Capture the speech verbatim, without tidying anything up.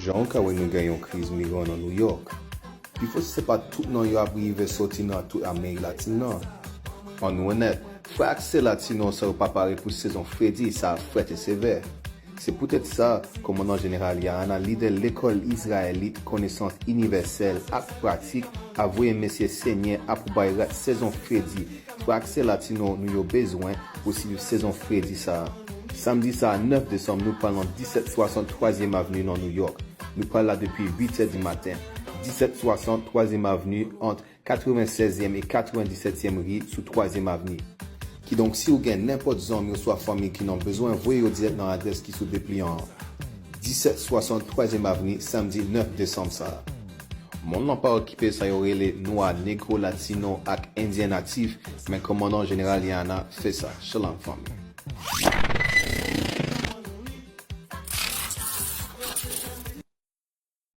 Jan ou ka wè, nou gen yon kriz migran nan Nouyòk. Pifò se pa tout non yo ap rive soti nan tout Amerik Latin nan. Ann nou onèt, frè ak sè latino sa yo pa pare pou sezon fredi sa a frèt e sevè. Se poutèt sa, Kòmandan Jeneral Yahanna, lidè Lekòl Izrayelit Konesans Inivèsèl ak Pratik, a voye mesye Senyè a pou bay rad sezon fredi frè ak sè latino nou yo bezwen pou siviv sezon fredi sa a. Samdi sa a, nèf desanm, nou pral nan disèt swasant twazyèm Avni nan Nouyòk. Nou pral la depi uit è di maten. Disèt swasant twazyèm Avni, ant katrevensèzyèm e katrevendisètyèm ri sou twazyèm Avni. Kidonk, si w gen nenpòt zanmi oswa fanmi ki nan bezwen, voye yo dirèk nan adrès ki sou depliyan an. Disèt swasant twazyèm Avni, samdi nèf desanm sa a. Monn lan pa okipe sa yo rele nwa, negro, latino ak endyen natif, men Kòmandan Jeneral Yahanna fè sa. Shalom, fanmi.